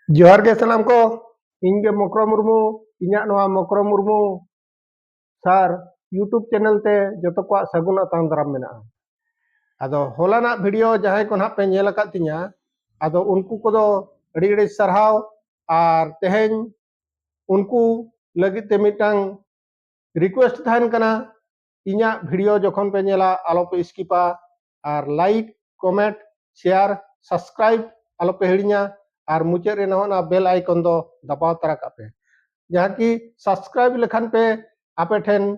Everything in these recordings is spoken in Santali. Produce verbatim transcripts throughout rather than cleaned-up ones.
ᱡᱚᱦᱟᱨ ᱜᱮ ᱥᱟᱱᱟᱢ ᱠᱚ, ᱤᱧ ᱜᱮ ᱢᱚᱠᱨᱚ ᱢᱩᱨᱢᱩ᱾ ᱤᱧᱟᱹᱜ ᱱᱚᱣᱟ ᱢᱚᱠᱨᱚ ᱢᱩᱨᱢᱩ ᱥᱟᱨ YouTube ᱪᱮᱱᱮᱞ ᱛᱮ ᱡᱚᱛᱚ ᱠᱚᱣᱟᱜ ᱥᱟᱹᱜᱩᱱ ᱟᱛᱟᱝ ᱫᱟᱨᱟᱢ ᱢᱮᱱᱟᱜᱼᱟ᱾ ᱟᱫᱚ ᱦᱚᱞᱟᱱᱟᱜ ᱵᱷᱤᱰᱤᱭᱳ ᱡᱟᱦᱟᱸᱭ ᱠᱚ ᱱᱟᱦᱟᱜ ᱯᱮ ᱧᱮᱞ ᱟᱠᱟᱫ ᱛᱤᱧᱟ, ᱟᱫᱚ ᱩᱱᱠᱩ ᱠᱚᱫᱚ ᱟᱹᱰᱤ ᱟᱹᱰᱤ ᱥᱟᱨᱦᱟᱣ᱾ ᱟᱨ ᱛᱮᱦᱮᱧ ᱩᱱᱠᱩ ᱞᱟᱹᱜᱤᱫ ᱛᱮ ᱢᱤᱫᱴᱟᱝ ᱨᱤᱠᱩᱭᱮᱥᱴ ᱛᱟᱦᱮᱱ ᱠᱟᱱᱟ, ᱤᱧᱟᱹᱜ ᱵᱷᱤᱰᱤᱭᱳ ᱡᱚᱠᱷᱚᱱ ᱯᱮ ᱧᱮᱞᱟ, ᱟᱞᱚ ᱯᱮ ᱥᱠᱤᱯᱟ, ᱟᱨ ᱞᱟᱭᱤᱠ, ᱠᱚᱢᱮᱱᱴ, ᱥᱮᱭᱟᱨ, ᱥᱟᱵᱥᱠᱨᱟᱭᱤᱵ ᱟᱞᱚ ᱯᱮ ᱦᱤᱲᱤᱧᱟ᱾ ᱟᱨ ᱢᱩᱪᱟᱹᱫ ᱨᱮ ᱱᱚᱜᱼᱚ ᱱᱟ ᱵᱮᱞ ᱟᱭᱠᱚᱱ ᱫᱚ ᱫᱟᱵᱟᱣ ᱛᱟᱨᱟ ᱠᱟᱜ ᱯᱮ, ᱡᱟᱦᱟᱸ ᱠᱤ ᱥᱟᱵᱥᱠᱨᱟᱭᱤᱵ ᱞᱮᱠᱷᱟᱱ ᱯᱮ ᱟᱯᱮ ᱴᱷᱮᱱ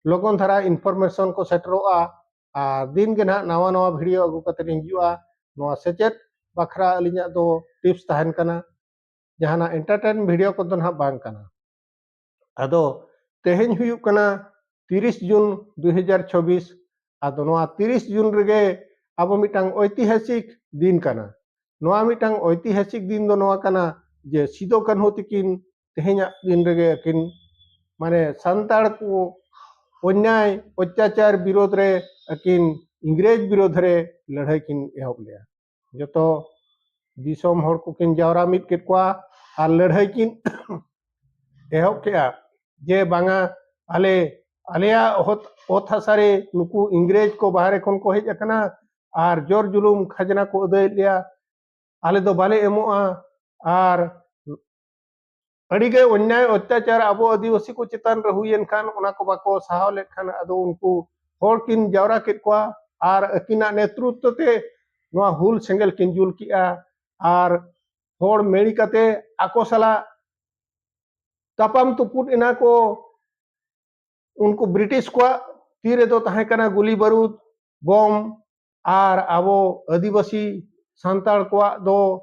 ᱞᱚᱜᱚᱱ ᱫᱷᱟᱨᱟ ᱤᱱᱯᱷᱚᱨᱢᱮᱥᱚᱱ ᱠᱚ ᱥᱮᱴᱮᱨᱚᱜᱼᱟ᱾ ᱟᱨ ᱫᱤᱱ ᱜᱮ ᱱᱟᱦᱟᱜ ᱱᱟᱣᱟ ᱱᱟᱣᱟ ᱵᱷᱤᱰᱤᱭᱳ ᱟᱹᱜᱩ ᱠᱟᱛᱮ ᱤᱧ ᱦᱤᱡᱩᱜᱼᱟ᱾ ᱱᱚᱣᱟ ᱥᱮᱪᱮᱫ ᱵᱟᱠᱷᱨᱟ ᱟᱹᱞᱤᱧᱟᱜ ᱫᱚ ᱴᱤᱯᱥ ᱛᱟᱦᱮᱱ ᱠᱟᱱᱟ, ᱡᱟᱦᱟᱱᱟᱜ ᱮᱱᱴᱟᱨᱴᱮᱱ ᱵᱷᱤᱰᱤᱭᱳ ᱠᱚᱫᱚ ᱱᱟᱦᱟᱜ ᱵᱟᱝ ᱠᱟᱱᱟ᱾ ᱟᱫᱚ ᱛᱮᱦᱮᱧ ᱦᱩᱭᱩᱜ ᱠᱟᱱᱟ ᱛᱤᱨᱤᱥ ᱡᱩᱱ ᱫᱩ ᱦᱟᱡᱟᱨ ᱪᱷᱚᱵᱵᱤᱥ᱾ ᱟᱫᱚ ᱱᱚᱣᱟ ᱛᱤᱨᱤᱥ ᱡᱩᱱ ᱨᱮᱜᱮ ᱟᱵᱚ ᱢᱤᱫᱴᱟᱝ ᱳᱭᱛᱤᱦᱟᱥᱤᱠ ᱫᱤᱱ ᱠᱟᱱᱟ᱾ ᱱᱚᱣᱟ ᱢᱤᱫᱴᱟᱝ ᱳᱭᱛᱤᱦᱟᱥᱤᱠ ᱫᱤᱱ ᱫᱚ ᱱᱚᱣᱟ ᱠᱟᱱᱟ ᱡᱮ ᱥᱤᱫᱚ ᱠᱟᱹᱱᱦᱩ ᱛᱤᱠᱤᱱ ᱛᱮᱦᱮᱧᱟᱜ ᱫᱤᱱ ᱨᱮᱜᱮ ᱟᱹᱠᱤᱱ, ᱢᱟᱱᱮ, ᱥᱟᱱᱛᱟᱲ ᱠᱚ ᱚᱱᱱᱭᱟᱭ ᱚᱛᱛᱟᱪᱟᱨ ᱵᱤᱨᱳᱫᱷ ᱨᱮ ᱟᱹᱠᱤᱱ ᱤᱝᱨᱮᱡᱽ ᱵᱤᱨᱳᱫᱷ ᱨᱮ ᱞᱟᱹᱲᱦᱟᱹᱭ ᱠᱤᱱ ᱮᱦᱚᱵ ᱞᱮᱫᱼᱟ᱾ ᱡᱚᱛᱚ ᱫᱤᱥᱚᱢ ᱦᱚᱲ ᱠᱚᱠᱤᱱ ᱡᱟᱣᱨᱟ ᱢᱤᱫ ᱠᱮᱫ ᱠᱚᱣᱟ ᱟᱨ ᱞᱟᱹᱲᱦᱟᱹᱭ ᱠᱤᱱ ᱮᱦᱚᱵ ᱠᱮᱫᱼᱟ ᱡᱮ ᱵᱟᱝᱟ, ᱟᱞᱮ, ᱟᱞᱮᱭᱟᱜ ᱚᱛ, ᱚᱛ ᱦᱟᱥᱟ ᱨᱮ ᱱᱩᱠᱩ ᱤᱝᱨᱮᱡᱽ ᱠᱚ ᱵᱟᱦᱨᱮ ᱠᱷᱚᱱ ᱠᱚ ᱦᱮᱡ ᱟᱠᱟᱱᱟ ᱟᱨ ᱡᱳᱨ ᱡᱩᱞᱩᱢ ᱠᱷᱟᱡᱽᱱᱟ ᱠᱚ ᱟᱹᱫᱟᱹᱭᱮᱫ ᱞᱮᱭᱟ, ᱟᱞᱮ ᱫᱚ ᱵᱟᱞᱮ ᱮᱢᱚᱜᱼᱟ᱾ ᱟᱨ ᱟᱹᱰᱤᱜᱮ ᱚᱱᱱᱭᱟᱭ ᱚᱛᱛᱟᱪᱟᱨ ᱟᱵᱚ ᱟᱹᱫᱤᱵᱟᱹᱥᱤ ᱠᱚ ᱪᱮᱛᱟᱱ ᱨᱮ ᱦᱩᱭᱮᱱ ᱠᱷᱟᱱ, ᱚᱱᱟ ᱠᱚ ᱵᱟᱠᱚ ᱥᱟᱦᱟᱣ ᱞᱮᱫ ᱠᱷᱟᱱ, ᱟᱫᱚ ᱩᱱᱠᱩ ᱦᱚᱲ ᱠᱤᱱ ᱡᱟᱣᱨᱟ ᱠᱮᱫ ᱠᱚᱣᱟ ᱟᱨ ᱟᱹᱠᱤᱱᱟᱜ ᱱᱮᱛᱨᱩᱛᱛᱚ ᱛᱮ ᱱᱚᱣᱟ ᱦᱩᱞ ᱥᱮᱸᱜᱮᱞ ᱠᱤᱱ ᱡᱩᱞ ᱠᱮᱜᱼᱟ᱾ ᱟᱨ ᱦᱚᱲ ᱢᱮᱲᱤ ᱠᱟᱛᱮ ᱟᱠᱚ ᱥᱟᱞᱟᱜ ᱛᱟᱯᱟᱢ ᱛᱩᱯᱩᱫ ᱮᱱᱟ ᱠᱚ᱾ ᱩᱱᱠᱩ ᱵᱨᱤᱴᱤᱥ ᱠᱚᱣᱟᱜ ᱛᱤ ᱨᱮᱫᱚ ᱛᱟᱦᱮᱸ ᱠᱟᱱᱟ ᱜᱩᱞᱤ ᱵᱟᱹᱨᱩᱫ, ᱵᱚᱢ, ᱟᱨ ᱟᱵᱚ ᱟᱹᱫᱤᱵᱟᱹᱥᱤ ᱥᱟᱱᱛᱟᱲ ᱠᱚᱣᱟᱜ ᱫᱚ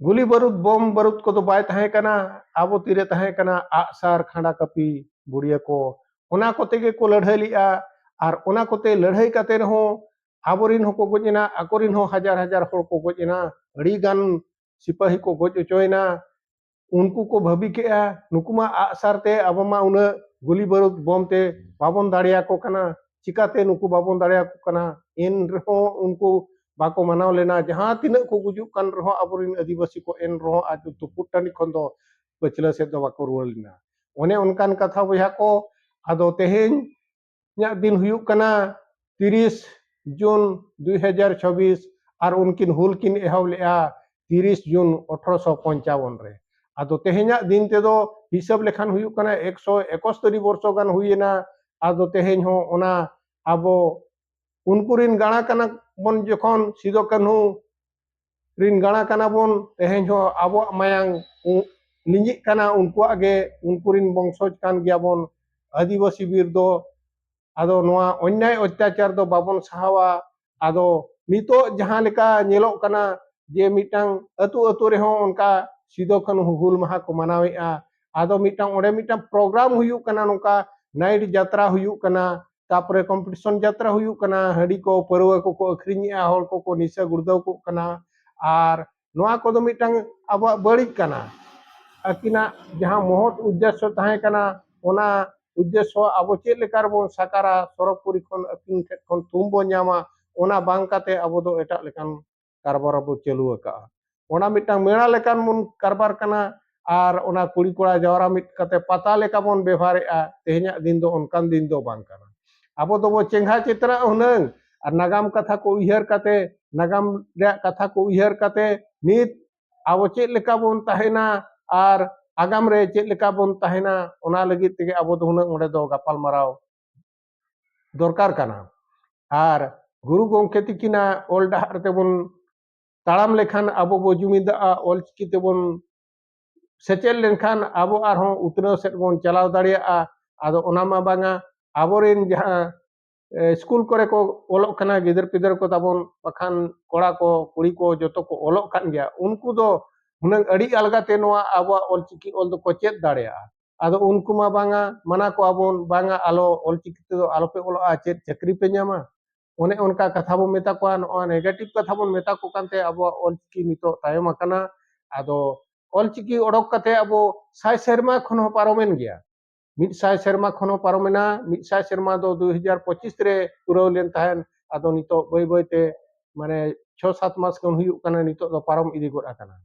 ᱜᱩᱞᱤ ᱵᱟᱹᱨᱩᱫ, ᱵᱚᱢ ᱵᱟᱹᱨᱩᱫ ᱠᱚᱫᱚ ᱵᱟᱭ ᱛᱟᱦᱮᱸ ᱠᱟᱱᱟ᱾ ᱟᱵᱚ ᱛᱤᱨᱮ ᱛᱟᱦᱮᱸ ᱠᱟᱱᱟ ᱟᱜᱼᱥᱟᱨ, ᱠᱷᱟᱸᱰᱟ ᱠᱟᱹᱯᱤ, ᱵᱩᱲᱭᱟᱹ ᱠᱚ᱾ ᱚᱱᱟ ᱠᱚᱛᱮ ᱜᱮᱠᱚ ᱞᱟᱹᱲᱦᱟᱹᱭ ᱞᱮᱜᱼᱟ᱾ ᱟᱨ ᱚᱱᱟ ᱠᱚᱛᱮ ᱞᱟᱹᱲᱦᱟᱹᱭ ᱠᱟᱛᱮ ᱨᱮᱦᱚᱸ ᱟᱵᱚᱨᱤᱱ ᱦᱚᱸᱠᱚ ᱜᱚᱡ ᱮᱱᱟ, ᱟᱠᱚᱨᱤᱱ ᱦᱚᱸ ᱦᱟᱡᱟᱨ ᱦᱟᱡᱟᱨ ᱦᱚᱲ ᱠᱚ ᱜᱚᱡ ᱮᱱᱟ, ᱟᱹᱰᱤ ᱜᱟᱱ ᱥᱤᱯᱟᱹᱦᱤ ᱠᱚ ᱜᱚᱡ ᱚᱪᱚᱭᱮᱱᱟ᱾ ᱩᱱᱠᱩ ᱠᱚ ᱵᱷᱟᱹᱵᱤ ᱠᱮᱜᱼᱟ, ᱱᱩᱠᱩ ᱢᱟ ᱟᱜᱼᱥᱟᱨ ᱛᱮ ᱟᱵᱚ ᱢᱟ ᱩᱱᱟᱹᱜ ᱜᱩᱞᱤ ᱵᱟᱹᱨᱩᱫ ᱵᱚᱢ ᱛᱮ ᱵᱟᱵᱚᱱ ᱫᱟᱲᱮᱭᱟᱠᱚ ᱠᱟᱱᱟ, ᱪᱤᱠᱟᱛᱮ ᱱᱩᱠᱩ ᱵᱟᱵᱚᱱ ᱫᱟᱲᱮᱭᱟᱠᱚ ᱠᱟᱱᱟ? ᱮᱱ ᱨᱮᱦᱚᱸ ᱩᱱᱠᱩ ᱵᱟᱠᱚ ᱢᱟᱱᱟᱣ ᱞᱮᱱᱟ᱾ ᱡᱟᱦᱟᱸ ᱛᱤᱱᱟᱹᱜ ᱠᱚ ᱜᱩᱡᱩᱜ ᱠᱟᱱ ᱨᱮᱦᱚᱸ ᱟᱵᱚᱨᱮᱱ ᱟᱹᱫᱤᱵᱟᱹᱥᱤ ᱠᱚ, ᱮᱱ ᱨᱮᱦᱚᱸ ᱟᱡ ᱛᱩᱯᱩᱫ ᱴᱟᱺᱰᱤ ᱠᱷᱚᱱ ᱫᱚ ᱯᱟᱹᱪᱷᱞᱟᱹ ᱥᱮᱫ ᱫᱚ ᱵᱟᱠᱚ ᱨᱩᱣᱟᱹᱲ ᱞᱮᱱᱟ᱾ ᱚᱱᱮ ᱚᱱᱠᱟᱱ ᱠᱟᱛᱷᱟ ᱵᱚᱭᱦᱟ ᱠᱚ᱾ ᱟᱫᱚ ᱛᱮᱦᱮᱧ ᱤᱧᱟᱹᱜ ᱫᱤᱱ ᱦᱩᱭᱩᱜ ᱠᱟᱱᱟ ᱛᱤᱨᱤᱥ ᱡᱩᱱ ᱫᱩ ᱦᱟᱡᱟᱨ ᱪᱷᱟᱵᱵᱤᱥ, ᱟᱨ ᱩᱱᱠᱤᱱ ᱦᱩᱞ ᱠᱤᱱ ᱮᱦᱚᱵ ᱞᱮᱫᱼᱟ ᱛᱤᱨᱤᱥ ᱡᱩᱱ ᱟᱴᱷᱨᱚᱥᱚ ᱯᱚᱧᱪᱟᱵᱚᱱ ᱨᱮ᱾ ᱟᱫᱚ ᱛᱮᱦᱮᱧᱟᱜ ᱫᱤᱱ ᱛᱮᱫᱚ ᱦᱤᱥᱟᱹᱵ ᱞᱮᱠᱷᱟᱱ ᱦᱩᱭᱩᱜ ᱠᱟᱱᱟ ᱮᱠᱥᱚ ᱮᱠᱚᱥᱛᱚᱨᱤ ᱵᱚᱨᱥᱚ ᱜᱟᱱ ᱦᱩᱭᱮᱱᱟ᱾ ᱟᱫᱚ ᱛᱮᱦᱮᱧ ᱦᱚᱸ ᱚᱱᱟ ᱟᱵᱚ ᱩᱱᱠᱩ ᱨᱤᱱ ᱜᱟᱬᱟ ᱠᱟᱱᱟ ᱵᱚᱱ, ᱡᱚᱠᱷᱚᱱ ᱥᱤᱫᱚ ᱠᱟᱹᱱᱦᱩ ᱨᱤᱱ ᱜᱟᱬᱟ ᱠᱟᱱᱟ ᱵᱚᱱ, ᱛᱮᱦᱮᱧ ᱦᱚᱸ ᱟᱵᱚᱣᱟᱜ ᱢᱟᱭᱟᱝ ᱩ-, ᱞᱤᱸᱡᱤᱜ ᱠᱟᱱᱟ, ᱩᱱᱠᱩᱣᱟᱜ ᱜᱮ, ᱩᱱᱠᱩ ᱨᱤᱱ ᱵᱚᱝᱥᱚᱡᱽ ᱠᱟᱱ ᱜᱮᱭᱟ ᱵᱚᱱ᱾ ᱟᱹᱫᱤᱵᱟᱹᱥᱤ ᱵᱤᱨ ᱫᱚ, ᱟᱫᱚ ᱱᱚᱣᱟ ᱚᱱᱭᱟᱭ ᱚᱛᱛᱟᱪᱟᱨ ᱫᱚ ᱵᱟᱵᱚᱱ ᱥᱟᱦᱟᱣᱟ᱾ ᱟᱫᱚ ᱱᱤᱛᱚᱜ ᱡᱟᱦᱟᱸ ᱞᱮᱠᱟ ᱧᱮᱞᱚᱜ ᱠᱟᱱᱟ ᱡᱮ ᱢᱤᱫᱴᱟᱝ ᱟᱹᱛᱩ ᱟᱹᱛᱩ ᱨᱮᱦᱚᱸ ᱚᱱᱠᱟ ᱥᱤᱫᱚ ᱠᱟᱹᱱᱦᱩ ᱦᱩᱞ ᱢᱟᱦᱟ ᱠᱚ ᱢᱟᱱᱟᱣᱮᱫᱼᱟ, ᱟᱫᱚ ᱢᱤᱫᱴᱟᱝ ᱚᱸᱰᱮ ᱢᱤᱫᱴᱟᱝ ᱯᱨᱳᱜᱨᱟᱢ ᱦᱩᱭᱩᱜ ᱠᱟᱱᱟ, ᱱᱚᱝᱠᱟ ᱱᱟᱭᱤᱴ ᱡᱟᱛᱨᱟ ᱦᱩᱭᱩᱜ ᱠᱟᱱᱟ, ᱛᱟᱯᱚᱨᱮ ᱠᱚᱢᱯᱤᱴᱤᱥᱚᱱ ᱡᱟᱛᱨᱟ ᱦᱩᱭᱩᱜ ᱠᱟᱱᱟ, ᱦᱟᱺᱰᱤ ᱠᱚ ᱯᱟᱹᱨᱣᱟᱹ ᱠᱚᱠᱚ ᱟᱹᱠᱷᱨᱤᱧᱮᱜᱼᱟ, ᱦᱚᱲ ᱠᱚᱠᱚ ᱱᱤᱥᱟᱹ ᱜᱩᱲᱫᱟᱹᱣ ᱠᱚᱜ ᱠᱟᱱᱟ᱾ ᱟᱨ ᱱᱚᱣᱟ ᱠᱚᱫᱚ ᱢᱤᱫᱴᱟᱝ ᱟᱵᱚᱣᱟᱜ ᱵᱟᱹᱲᱤᱡ ᱠᱟᱱᱟ᱾ ᱟᱹᱠᱤᱱᱟᱜ ᱡᱟᱦᱟᱸ ᱢᱚᱦᱚᱛ ᱩᱫᱽᱫᱮᱥᱥᱚ ᱛᱟᱦᱮᱸ ᱠᱟᱱᱟ, ᱚᱱᱟ ᱩᱫᱽᱫᱮᱥᱥᱚ ᱟᱵᱚ ᱪᱮᱫ ᱞᱮᱠᱟ ᱨᱮᱵᱚᱱ ᱥᱟᱠᱟᱨᱟ, ᱥᱚᱨᱚᱜᱽᱯᱩᱨᱤ ᱠᱷᱚᱱ ᱟᱹᱠᱤᱱ ᱴᱷᱮᱱ ᱠᱷᱚᱱ ᱛᱷᱩᱢ ᱵᱚᱱ ᱧᱟᱢᱟ, ᱚᱱᱟ ᱵᱟᱝ ᱠᱟᱛᱮ ᱟᱵᱚ ᱫᱚ ᱮᱴᱟᱜ ᱞᱮᱠᱟᱱ ᱠᱟᱨᱵᱟᱨ ᱵᱚ ᱪᱟᱹᱞᱩ ᱟᱠᱟᱫᱼᱟ᱾ ᱚᱱᱟ ᱢᱤᱫᱴᱟᱝ ᱢᱮᱞᱟ ᱞᱮᱠᱟᱱ ᱵᱚᱱ ᱠᱟᱨᱵᱟᱨ ᱠᱟᱱᱟ, ᱟᱨ ᱚᱱᱟ ᱠᱩᱲᱤ ᱠᱚᱲᱟ ᱡᱟᱣᱨᱟ ᱢᱤᱫ ᱠᱟᱛᱮ ᱯᱟᱛᱟ ᱞᱮᱠᱟ ᱵᱚᱱ ᱵᱮᱵᱷᱟᱨᱮᱜᱼᱟ᱾ ᱛᱮᱦᱮᱧᱟᱜ ᱫᱤᱱ ᱫᱚ ᱚᱱᱠᱟᱱ ᱫᱤᱱ ᱫᱚ ᱵᱟᱝ ᱠᱟᱱᱟ᱾ ᱟᱵᱚ ᱫᱚᱵᱚ ᱪᱮᱸᱜᱷᱟ ᱪᱮᱛᱨᱟᱜ ᱦᱩᱱᱟᱹᱝ, ᱟᱨ ᱱᱟᱜᱟᱢ ᱠᱟᱛᱷᱟ ᱠᱚ ᱩᱭᱦᱟᱹᱨ ᱠᱟᱛᱮ, ᱱᱟᱜᱟᱢ ᱨᱮᱭᱟᱜ ᱠᱟᱛᱷᱟ ᱠᱚ ᱩᱭᱦᱟᱹᱨ ᱠᱟᱛᱮ, ᱱᱤᱛ ᱟᱵᱚ ᱪᱮᱫ ᱞᱮᱠᱟ ᱵᱚᱱ ᱛᱟᱦᱮᱱᱟ ᱟᱨ ᱟᱜᱟᱢ ᱨᱮ ᱪᱮᱫ ᱞᱮᱠᱟ ᱵᱚᱱ ᱛᱟᱦᱮᱱᱟ, ᱚᱱᱟ ᱞᱟᱹᱜᱤᱫ ᱛᱮᱜᱮ ᱟᱵᱚ ᱫᱚ ᱦᱩᱱᱟᱹᱝ ᱚᱸᱰᱮ ᱫᱚ ᱜᱟᱯᱟᱞᱢᱟᱨᱟᱣ ᱫᱚᱨᱠᱟᱨ ᱠᱟᱱᱟ᱾ ᱟᱨ ᱜᱩᱨᱩ ᱜᱚᱢᱠᱮ ᱛᱤᱠᱤᱱᱟᱜ ᱚᱞ ᱰᱟᱦᱟᱨ ᱛᱮᱵᱚᱱ ᱛᱟᱲᱟᱢ ᱞᱮᱠᱷᱟᱱ ᱟᱵᱚ ᱵᱚ ᱡᱩᱢᱤᱫᱚᱜᱼᱟ, ᱚᱞᱪᱤᱠᱤ ᱛᱮᱵᱚᱱ ᱥᱮᱪᱮᱫ ᱞᱮᱱᱠᱷᱟᱱ ᱟᱵᱚ ᱟᱨᱦᱚᱸ ᱩᱛᱱᱟᱹᱣ ᱥᱮᱫ ᱵᱚᱱ ᱪᱟᱞᱟᱣ ᱫᱟᱲᱮᱭᱟᱜᱼᱟ᱾ ᱟᱫᱚ ᱚᱱᱟ ᱢᱟ ᱵᱟᱝᱟ, ᱟᱵᱚᱨᱮᱱ ᱡᱟᱦᱟᱸ, ᱮ, ᱥᱠᱩᱞ ᱠᱚᱨᱮ ᱠᱚ ᱚᱞᱚᱜ ᱠᱟᱱᱟ ᱜᱤᱫᱟᱹᱨ ᱯᱤᱫᱟᱹᱨ ᱠᱚ ᱛᱟᱵᱚᱱ, ᱵᱟᱠᱷᱟᱱ ᱠᱚᱲᱟ ᱠᱚ ᱠᱩᱲᱤ ᱠᱚ ᱡᱚᱛᱚ ᱠᱚ ᱚᱞᱚᱜ ᱠᱟᱱ ᱜᱮᱭᱟ, ᱩᱱᱠᱩ ᱫᱚ ᱦᱩᱱᱟᱹᱝ ᱟᱹᱰᱤ ᱟᱞᱜᱟ ᱛᱮ ᱱᱚᱣᱟ ᱟᱵᱚᱣᱟᱜ ᱚᱞᱪᱤᱠᱤ ᱚᱞ ᱫᱚᱠᱚ ᱪᱮᱫ ᱫᱟᱲᱮᱭᱟᱜᱼᱟ᱾ ᱟᱫᱚ ᱩᱱᱠᱩ ᱢᱟ ᱵᱟᱝᱟ, ᱢᱟᱱᱟ ᱠᱚᱣᱟ ᱵᱚᱱ, ᱵᱟᱝᱟ ᱟᱞᱚ, ᱚᱞᱪᱤᱠᱤ ᱛᱮᱫᱚ ᱟᱞᱚᱯᱮ ᱚᱞᱚᱜᱼᱟ, ᱪᱮᱫ ᱪᱟᱹᱠᱨᱤ ᱯᱮ ᱧᱟᱢᱟ? ᱚᱱᱮ ᱚᱱᱠᱟ ᱠᱟᱛᱷᱟ ᱵᱚᱱ ᱢᱮᱛᱟ ᱠᱚᱣᱟ᱾ ᱱᱚᱜᱼᱚᱭ ᱱᱮᱜᱮᱴᱤᱵᱷ ᱠᱟᱛᱷᱟ ᱵᱚᱱ ᱢᱮᱛᱟ ᱠᱚ ᱠᱟᱱᱛᱮ ᱟᱵᱚᱣᱟᱜ ᱚᱞᱪᱤᱠᱤ ᱱᱤᱛᱚᱜ ᱛᱟᱭᱚᱢ ᱟᱠᱟᱱᱟ᱾ ᱟᱫᱚ ᱚᱞᱪᱤᱠᱤ ᱚᱰᱚᱠ ᱠᱟᱛᱮ ᱟᱵᱚ ᱥᱟᱭ ᱥᱮᱨᱢᱟ ᱠᱷᱚᱱ ᱦᱚᱸ ᱯᱟᱨᱚᱢᱮᱱ ᱜᱮᱭᱟ, ᱢᱤᱫ ᱥᱟᱭ ᱥᱮᱨᱢᱟ ᱠᱷᱚᱱ ᱦᱚᱸ ᱯᱟᱨᱚᱢᱮᱱᱟ᱾ ᱢᱤᱫ ᱥᱟᱭ ᱥᱮᱨᱢᱟ ᱫᱚ ᱫᱩ ᱦᱟᱡᱟᱨ ᱯᱚᱸᱪᱤᱥ ᱨᱮ ᱯᱩᱨᱟᱹᱣ ᱞᱮᱱ ᱛᱟᱦᱮᱸᱱ᱾ ᱟᱫᱚ ᱱᱤᱛᱚᱜ ᱵᱟᱹᱭ ᱵᱟᱹᱭ ᱛᱮ ᱢᱟᱱᱮ ᱪᱷᱚ ᱥᱟᱛ ᱢᱟᱥ ᱠᱷᱚᱱ ᱦᱩᱭᱩᱜ ᱠᱟᱱᱟ, ᱱᱤᱛᱚᱜ ᱫᱚ ᱯᱟᱨᱚᱢ ᱤᱫᱤ ᱜᱚᱫ ᱟᱠᱟᱱᱟ᱾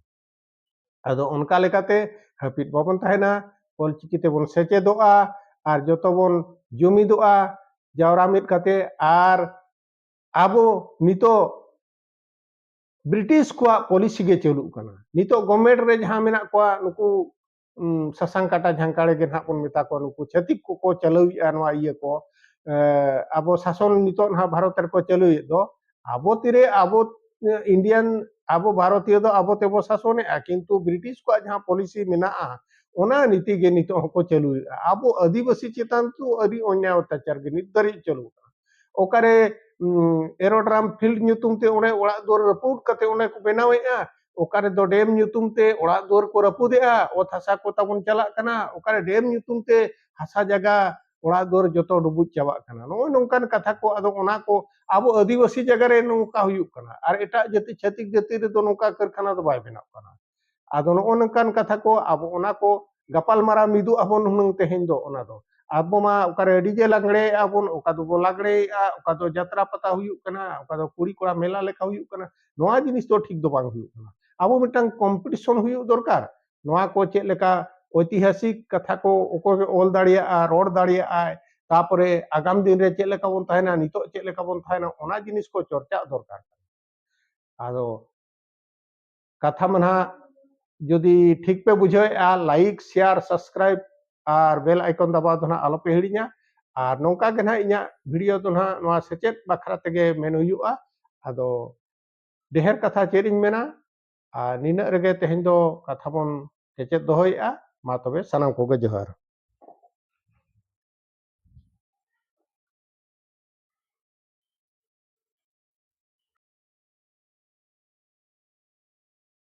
ᱟᱫᱚ ᱚᱱᱠᱟ ᱞᱮᱠᱟᱛᱮ ᱦᱟᱹᱯᱤᱫ ᱵᱟᱵᱚᱱ ᱛᱟᱦᱮᱱᱟ, ᱚᱞᱪᱤᱠᱤ ᱛᱮᱵᱚᱱ ᱥᱮᱪᱮᱫᱚᱜᱼᱟ ᱟᱨ ᱡᱚᱛᱚ ᱵᱚᱱ ᱡᱩᱢᱤᱫᱚᱜᱼᱟ ᱡᱟᱣᱨᱟ ᱢᱤᱫ ᱠᱟᱛᱮ᱾ ᱟᱨ ᱟᱵᱚ ᱱᱤᱛᱚᱜ ᱵᱨᱤᱴᱤᱥ ᱠᱚᱣᱟᱜ ᱯᱚᱞᱤᱥᱤ ᱜᱮ ᱪᱟᱹᱞᱩᱜ ᱠᱟᱱᱟ᱾ ᱱᱤᱛᱚᱜ ᱜᱚᱵᱷᱢᱮᱱᱴ ᱨᱮ ᱡᱟᱦᱟᱸ ᱢᱮᱱᱟᱜ ᱠᱚᱣᱟ, ᱱᱩᱠᱩ ᱩᱸ, ᱥᱟᱥᱟᱝ ᱠᱟᱴᱟ ᱡᱷᱟᱝᱠᱟᱲᱮ ᱜᱮ ᱱᱟᱦᱟᱜ ᱵᱚᱱ ᱢᱮᱛᱟ ᱠᱚᱣᱟ, ᱱᱩᱠᱩ ᱪᱷᱟᱹᱛᱤᱠ ᱠᱚᱠᱚ ᱪᱟᱹᱞᱩᱭᱮᱫᱼᱟ ᱱᱚᱣᱟ ᱤᱭᱟᱹ ᱠᱚ᱾ ᱮ, ᱟᱵᱚ ᱥᱟᱥᱚᱱ ᱱᱤᱛᱚᱜ ᱱᱟᱦᱟᱜ ᱵᱷᱟᱨᱚᱛ ᱨᱮᱠᱚ ᱪᱟᱹᱞᱩᱭᱮᱫ ᱫᱚ, ᱟᱵᱚ ᱛᱤᱨᱮ ᱟᱵᱚ, ᱮ, ᱤᱱᱰᱤᱭᱟᱱ, ᱟᱵᱚ ᱵᱷᱟᱨᱚᱛᱤᱭᱚ ᱫᱚ ᱟᱵᱚ ᱛᱮᱵᱚ ᱥᱟᱥᱚᱱᱮᱫᱼᱟ, ᱠᱤᱱᱛᱩ ᱵᱨᱤᱴᱤᱥ ᱠᱚᱣᱟᱜ ᱡᱟᱦᱟᱸ ᱯᱚᱞᱤᱥᱤ ᱢᱮᱱᱟᱜᱼᱟ, ᱚᱱᱟ ᱱᱤᱛᱤ ᱜᱮ ᱱᱤᱛᱚᱜ ᱦᱚᱸᱠᱚ ᱪᱟᱹᱞᱩᱭᱮᱫᱼᱟ᱾ ᱟᱵᱚ ᱟᱹᱫᱤᱵᱟᱹᱥᱤ ᱪᱮᱛᱟᱱ ᱫᱚ ᱟᱹᱰᱤ ᱚᱱᱭᱟᱭ ᱚᱛᱛᱟᱪᱟᱨ ᱜᱮ ᱱᱤᱛ ᱫᱷᱟᱹᱨᱤᱡ ᱪᱟᱹᱞᱩ ᱠᱟᱱᱟ᱾ ᱚᱠᱟᱨᱮ, ᱩᱸ, aerodrome field ᱧᱩᱛᱩᱢ ᱛᱮ ᱚᱸᱰᱮ ᱚᱲᱟᱜ ᱫᱩᱣᱟᱹᱨ ᱨᱟᱹᱯᱩᱫ ᱠᱟᱛᱮ ᱚᱸᱰᱮ ᱠᱚ ᱵᱮᱱᱟᱣᱮᱫᱼᱟ, ᱚᱠᱟ ᱨᱮᱫᱚ ᱰᱮᱢ ᱧᱩᱛᱩᱢ ᱛᱮ ᱚᱲᱟᱜ ᱫᱩᱣᱟᱹᱨ ᱠᱚ ᱨᱟᱹᱯᱩᱫᱮᱜᱼᱟ, ᱚᱛ ᱦᱟᱥᱟ ᱠᱚ ᱛᱟᱵᱚᱱ ᱪᱟᱞᱟᱜ ᱠᱟᱱᱟ, ᱚᱠᱟ ᱨᱮ ᱰᱮᱢ ᱧᱩᱛᱩᱢ ᱛᱮ ᱦᱟᱥᱟ ᱡᱟᱭᱜᱟ ᱚᱲᱟᱜ ᱫᱩᱣᱟᱹᱨ ᱡᱚᱛᱚ ᱰᱩᱵᱩᱡ ᱪᱟᱵᱟᱜ ᱠᱟᱱᱟ᱾ ᱱᱚᱜᱼᱚᱭ ᱱᱚᱝᱠᱟᱱ ᱠᱟᱛᱷᱟ ᱠᱚ, ᱟᱫᱚ ᱚᱱᱟ ᱠᱚ ᱟᱵᱚ ᱟᱹᱫᱤᱵᱟᱹᱥᱤ ᱡᱟᱭᱜᱟ ᱨᱮ ᱱᱚᱝᱠᱟ ᱦᱩᱭᱩᱜ ᱠᱟᱱᱟ, ᱟᱨ ᱮᱴᱟᱜ ᱡᱟᱹᱛᱤ, ᱪᱷᱟᱹᱛᱤᱠ ᱡᱟᱹᱛᱤ ᱨᱮᱫᱚ ᱱᱚᱝᱠᱟ ᱠᱟᱹᱨᱠᱷᱟᱱᱟ ᱫᱚ ᱵᱟᱭ ᱵᱮᱱᱟᱜ ᱠᱟᱱᱟ᱾ ᱟᱫᱚ ᱱᱚᱜᱼᱚ ᱱᱚᱝᱠᱟᱱ ᱠᱟᱛᱷᱟ ᱠᱚ ᱟᱵᱚ ᱚᱱᱟ ᱠᱚ ᱜᱟᱯᱟᱞ ᱢᱟᱨᱟᱣ ᱢᱤᱫᱚᱜ ᱟᱵᱚᱱ ᱦᱩᱱᱟᱹᱝ ᱛᱮᱦᱮᱧ ᱫᱚ᱾ ᱚᱱᱟ ᱫᱚ ᱟᱵᱚ ᱢᱟ ᱚᱠᱟᱨᱮ ᱰᱤᱡᱮ ᱞᱟᱜᱽᱲᱮ ᱟᱵᱚᱱ, ᱚᱠᱟ ᱫᱚᱵᱚ ᱞᱟᱜᱽᱲᱮᱭᱮᱜᱼᱟ, ᱚᱠᱟ ᱫᱚ ᱡᱟᱛᱨᱟ ᱯᱟᱛᱟ ᱦᱩᱭᱩᱜ ᱠᱟᱱᱟ, ᱚᱠᱟ ᱫᱚ ᱠᱩᱲᱤ ᱠᱚᱲᱟ ᱢᱮᱞᱟ ᱞᱮᱠᱟ ᱦᱩᱭᱩᱜ ᱠᱟᱱᱟ, ᱱᱚᱣᱟ ᱡᱤᱱᱤᱥ ᱫᱚ ᱴᱷᱤᱠ ᱫᱚ ᱵᱟᱝ ᱦᱩᱭᱩᱜ ᱠᱟᱱᱟ᱾ ᱟᱵᱚ ᱢᱤᱫᱴᱟᱝ ᱠᱚᱢᱯᱤᱴᱤᱥᱚᱱ ᱦᱩᱭᱩᱜ ᱫᱚᱨᱠᱟᱨ᱾ ᱱᱚᱣᱟ ᱠᱚ ᱪᱮᱫ ᱞᱮᱠᱟ ᱚᱭᱛᱤᱦᱟᱥᱤᱠ ᱠᱟᱛᱷᱟ ᱠᱚ ᱚᱠᱚᱭ ᱚᱞ ᱫᱟᱲᱮᱭᱟᱜᱼᱟ, ᱨᱚᱲ ᱫᱟᱲᱮᱭᱟᱜᱼᱟᱭ, ᱛᱟᱯᱚᱨᱮ ᱟᱜᱟᱢ ᱫᱤᱱ ᱨᱮ ᱪᱮᱫ ᱞᱮᱠᱟ ᱵᱚᱱ ᱛᱟᱦᱮᱱᱟ, ᱱᱤᱛᱚᱜ ᱪᱮᱫ ᱞᱮᱠᱟ ᱵᱚᱱ ᱛᱟᱦᱮᱱᱟ, ᱚᱱᱟ ᱡᱤᱱᱤᱥ ᱠᱚ ᱪᱚᱨᱪᱟᱜ ᱫᱚᱨᱠᱟᱨ ᱠᱟᱱᱟ᱾ ᱟᱫᱚ ᱠᱟᱛᱷᱟ ᱢᱟ ᱱᱟᱦᱟᱜ ᱡᱩᱫᱤ ᱴᱷᱤᱠ ᱯᱮ ᱵᱩᱡᱷᱟᱹᱣᱮᱫᱼᱟ, like, share, subscribe ᱟᱨ bell icon ᱫᱟᱵᱟᱣ ᱫᱚ ᱱᱟᱦᱟᱜ ᱟᱞᱚᱯᱮ ᱦᱤᱲᱤᱧᱟ᱾ ᱟᱨ ᱱᱚᱝᱠᱟ ᱜᱮ ᱱᱟᱦᱟᱜ ᱤᱧᱟᱹᱜ ᱵᱷᱤᱰᱤᱭᱳ ᱫᱚ ᱱᱟᱦᱟᱜ ᱱᱚᱣᱟ ᱥᱮᱪᱮᱫ ᱵᱟᱠᱷᱨᱟ ᱛᱮᱜᱮ ᱢᱮᱱ ᱦᱩᱭᱩᱜᱼᱟ᱾ ᱟᱫᱚ ᱰᱷᱮᱨ ᱠᱟᱛᱷᱟ ᱪᱮᱫ ᱤᱧ ᱢᱮᱱᱟ, ᱟᱨ ᱱᱤᱱᱟᱹᱜ ᱨᱮᱜᱮ ᱛᱮᱦᱮᱧ ᱫᱚ ᱠᱟᱛᱷᱟ ᱵᱚᱱ ᱠᱮᱪᱮᱫ ᱫᱚᱦᱚᱭᱮᱫᱼᱟ᱾ ᱢᱟ ᱛᱚᱵᱮ ᱥᱟᱱᱟᱢ ᱠᱚᱜᱮ ᱡᱚᱦᱟᱨ᱾